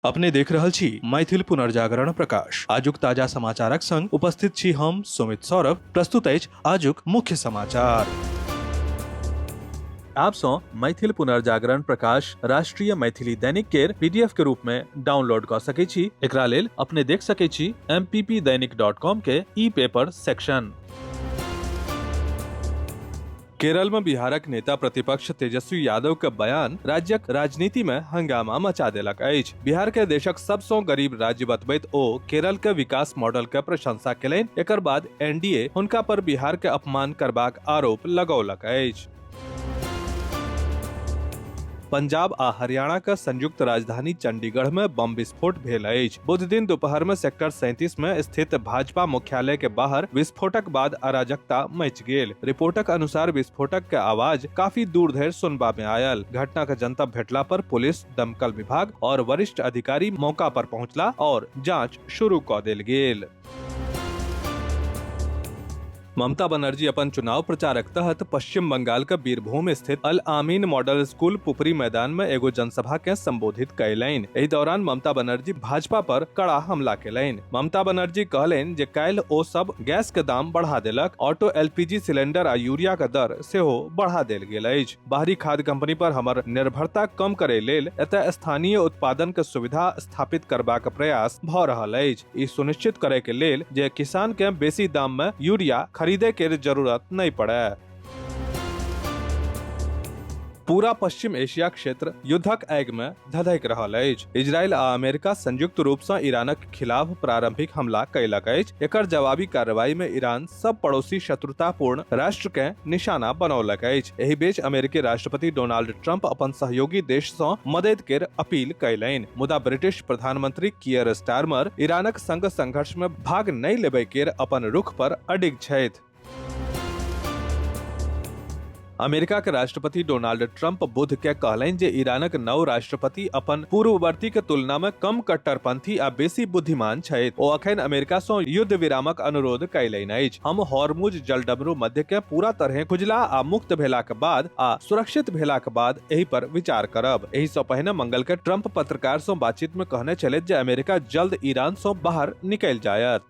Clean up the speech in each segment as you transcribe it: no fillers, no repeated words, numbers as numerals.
अपने देख रहल छी मैथिल पुनर्जागरण प्रकाश। आजुक ताजा समाचारक संग उपस्थित छी हम सुमित सौरभ। प्रस्तुत अछि आजुक मुख्य समाचार। आप सँ मैथिल पुनर्जागरण प्रकाश राष्ट्रीय मैथिली दैनिक केर पीडीएफ के रूप में डाउनलोड कऽ सकै छी। एकरा लेल अपने देख सकै छी mppdainik.com के ई पेपर सेक्शन। केरल में बिहारक नेता प्रतिपक्ष तेजस्वी यादव के बयान राज्यक राजनीति में हंगामा मचा देलक अछि। बिहार के देशक सबसँ गरीब राज्य बतबैत ओ केरल के विकास मॉडल के प्रशंसा केलनि। एकर बाद एनडीए हुनका पर बिहार के अपमान करबाक आरोप लगौलक अछि। पंजाब आ हरियाणा के संयुक्त राजधानी चंडीगढ़ में बम विस्फोट भेल अछि। बुध दिन दोपहर में सेक्टर 37 में स्थित भाजपा मुख्यालय के बाहर विस्फोटक बाद अराजकता मच गेल। रिपोर्टक अनुसार विस्फोटक के आवाज काफी दूर धरि सुनबा में आयल। घटना के जनतब भेटला पर पुलिस, दमकल विभाग और वरिष्ठ अधिकारी मौका पर पहुंचला और जांच शुरू क देल गेल। ममता बनर्जी अपन चुनाव प्रचारक तहत पश्चिम बंगाल के बीरभूम स्थित अल आमीन मॉडल स्कूल पुपरी मैदान में एगो जनसभा के संबोधित कयलनि। एहि दौरान ममता बनर्जी भाजपा पर कड़ा हमला केलनि। ममता बनर्जी कहलनि जे काल्हि ओ सब गैस के दाम बढ़ा देलक, ऑटो एलपीजी सिलेंडर आ यूरिया के दर सेहो बढ़ा देल गेल अछि। बाहरी खाद कंपनी पर हमर निर्भरता कम करे लेल एतय स्थानीय उत्पादन के सुविधा स्थापित करबाक प्रयास भ रहल अछि। ई सुनिश्चित करे के लेल जे किसान के बेसी दाम में यूरिया खरीदे के जरूरत नहीं पड़े। पूरा पश्चिम एशिया क्षेत्र युद्धक आगि में धधक रहल अछि। इजरायल आ अमेरिका संयुक्त रूप से ईरानक खिलाफ प्रारंभिक हमला कयलक अछि। एकर जवाबी कार्रवाई में ईरान सब पड़ोसी शत्रुतापूर्ण राष्ट्र के निशाना बनौलक अछि। एहि बीच अमेरिकी राष्ट्रपति डोनाल्ड ट्रंप अपन सहयोगी देश सँ मदद केर अपील कयलनि, मुदा ब्रिटिश प्रधानमंत्री कियर स्टारमर ईरानक संग संघर्ष में भाग नहि लेबय केर अपन रुख पर अडिग छथि। अमेरिका के राष्ट्रपति डोनाल्ड ट्रंप बुध के कहलनि जे ईरानक नव राष्ट्रपति अपन पूर्ववर्ती के तुलना में कम कट्टरपंथी आ बेसी बुद्धिमान छथि। ओ अखन अमेरिका सँ युद्ध विरामक अनुरोध कयलनि अछि। हम हॉर्मुज जलडमरू मध्य के पूरा तरहे खुजला आ मुक्त भेलाक बाद आ सुरक्षित भेलाक बाद एहि पर विचार करब। एहि सँ पहिने मंगल के ट्रंप पत्रकार सँ बातचीत में कहने छलथि जे अमेरिका जल्द ईरान सँ बाहर निकलि जायत।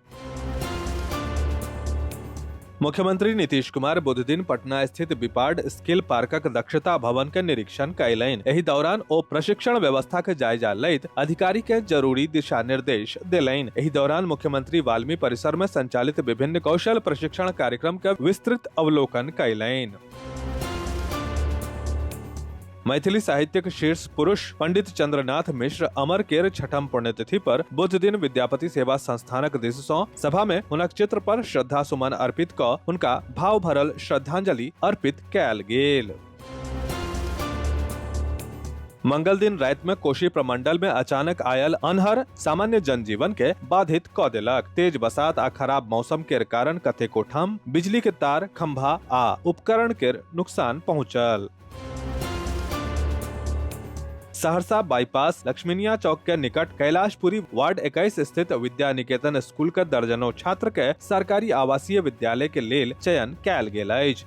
मुख्यमंत्री नीतीश कुमार बुध दिन पटना स्थित बिपार्ड स्किल पार्कक दक्षता भवन के निरीक्षण कयलनि। एहि दौरान ओ प्रशिक्षण व्यवस्था के जायजा लैत अधिकारी के जरूरी दिशा निर्देश देलनि। एहि दौरान मुख्यमंत्री वाल्मी परिसर में संचालित विभिन्न कौशल प्रशिक्षण कार्यक्रम के विस्तृत अवलोकन कयलनि। मैथिली साहित्यक शीर्ष पुरुष पंडित चंद्रनाथ मिश्र अमर केर छठम पुण्यतिथि पर बुध दिन विद्यापति सेवा संस्थानक दिस सँ सभा में हुनक चित्र पर श्रद्धा सुमन अर्पित क हुनका भाव भरल श्रद्धांजलि अर्पित कयल गेल। मंगल दिन राति में कोशी प्रमंडल में अचानक आयल अन्हर सामान्य जनजीवन के बाधित क देलक। तेज बसात आ खराब मौसम केर कारण कतेको ठाम बिजली के तार, खंभा आ उपकरण केर नुकसान पहुंचल। सहरसा बाईपास लक्ष्मीनिया चौक के निकट कैलाशपुरी वार्ड 21 स्थित विद्या निकेतन स्कूल के दर्जनों छात्र के सरकारी आवासीय विद्यालय के लेल चयन कयल गेल अछि।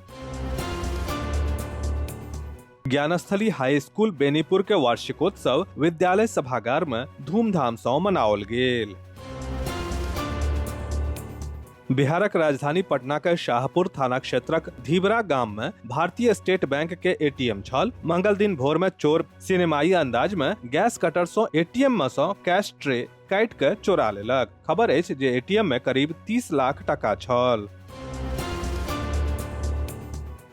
ज्ञानस्थली हाई स्कूल बेनीपुर के वार्षिकोत्सव विद्यालय सभागार में धूमधाम से मनाओल गेल। बिहारक राजधानी पटना के शाहपुर थाना क्षेत्रक धीवरा गाम में भारतीय स्टेट बैंक के एटीएम छल। मंगल दिन भोर में चोर सिनेमाई अंदाज में गैस कटर सं एटीएम में सं कैश ट्रे काटि के चोरा लेलक। खबर अछि जे एटीएम में करीब 30 लाख टका छल।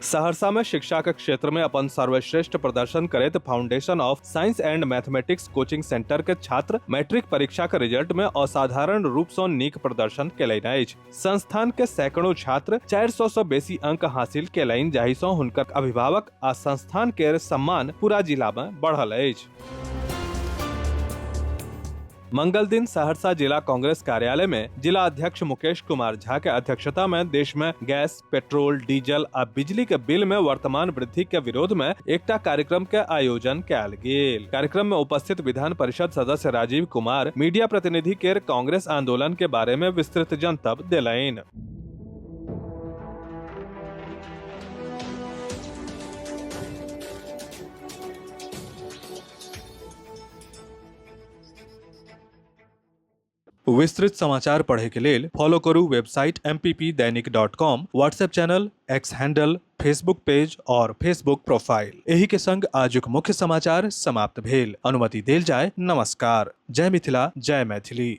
सहरसा में शिक्षा के क्षेत्र में अपन सर्वश्रेष्ठ प्रदर्शन करैत foundation of science and mathematics coaching centre के छात्र मैट्रिक परीक्षा के रिजल्ट में असाधारण रूप से नीक प्रदर्शन केलनि अछि। संस्थान के सैकड़ों छात्र 400 से बेसी अंक हासिल केलनि, जाहि से हुनकर अभिभावक आ संस्थान के सम्मान पूरा जिला में बढ़ल अछि। मंगल दिन सहरसा जिला कांग्रेस कार्यालय में जिला अध्यक्ष मुकेश कुमार झा के अध्यक्षता में देश में गैस, पेट्रोल, डीजल आ बिजली के बिल में वर्तमान वृद्धि के विरोध में एकटा कार्यक्रम के आयोजन कयल गेल। कार्यक्रम में उपस्थित विधान परिषद सदस्य राजीव कुमार मीडिया प्रतिनिधि के कांग्रेस आंदोलन के बारे में विस्तृत जनतब देलनि। विस्तृत समाचार पढ़े के लेल फॉलो करू website mppdainik.com, WhatsApp channel, X handle, Facebook page और फेसबुक प्रोफाइल। एही के संग आजुक मुख्य समाचार समाप्त भेल। अनुमति देल जाय। नमस्कार। जय मिथिला, जय मैथिली।